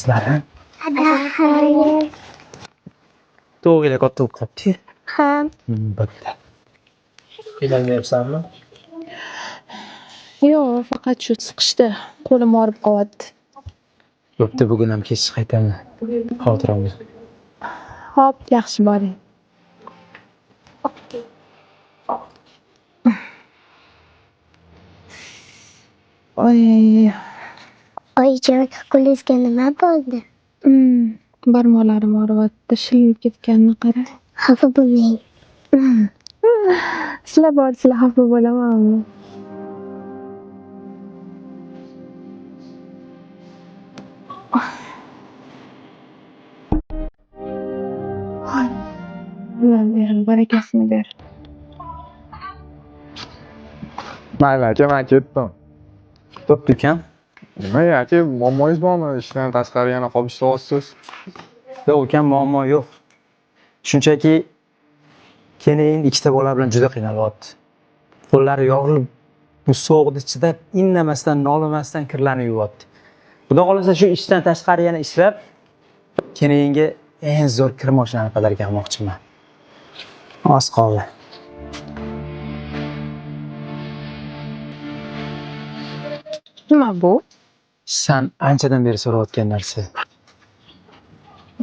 Qizlarim. Xayr. To'g'inglar katta bo'lib qolibdi. Ha. Bitta. Qiynalmayapsanmi? Yo'q, faqat shu siqishda qo'lim og'rib qolyapti. Bo'pti, bugun ham kech qaytaman. Xotiram bo'l. Xo'p, yaxshi boring. Oy, Oyijon, qo'lingizga nima bo'ldi? Barmoqlarim og'riyapti, shilinib ketganini qara. Xafa bo'lmang. Sizlar borsizlar, xafa bo'lamanmi? Alloh ber, barakasini ber. Mayli aka, men ketdim. Bo'pti ukam. Nima aka, muammoyingiz bormi? Ishdan tashqari yana qolib ishlayapsiz. Yo'q ukam, muammo yo'q. Shunchaki keyin ikkita bola bilan juda qiynalyapti. Qo'llari yorilib, bu sovuqda chidab, indamasdan, nolimasdan kirlarni yuvyapti. Xudo xohlasa shu ishdan tashqari yana ishlab, keyingi eng zo'r kir mashinani padarka qilmoqchiman. Oz qoldi. Nima bu? San anchadan beri so'rayotgan narsa.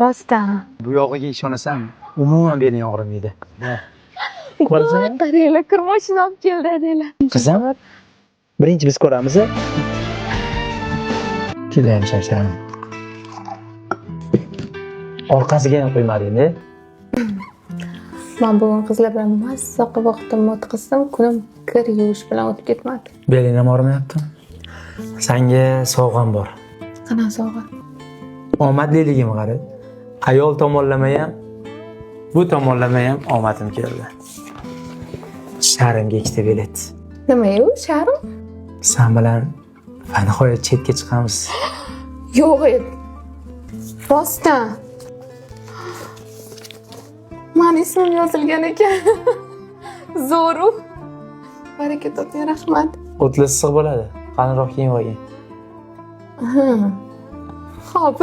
Rostdan. Bu yog'iga ishonasan, umuman beling og'rimaydi. Ko'rasan? Qaranglar, kir mashina olib keldi adanglar. Qizim, birinchi biz ko'ramiz. Judayam charchadim. Orqasiga ham qo'ymading-da. Men bugun qizlar bilan mazza qilib vaqtimni o'tkazdim, kunim kir yuvish bilan o'tib ketmadi. Beling ham og'rimayaptimi? Sanga sovg'am bor. Qanaqa sovg'a? Omadliligim qara. Ayol tomonlama ham, bu tomonlama ham omadim keldi. Sharimga ikkita bilet. Nima u, sharim? San bilan va nihoyat chetga chiqamiz. Yo'q edi. Rostdan. Mani ismim yozilgan ekan. Zo'ru. Baraka toping, rahmat. O'tli issiq bo'ladi. Qalinroq kiyim olgin. Xo'p.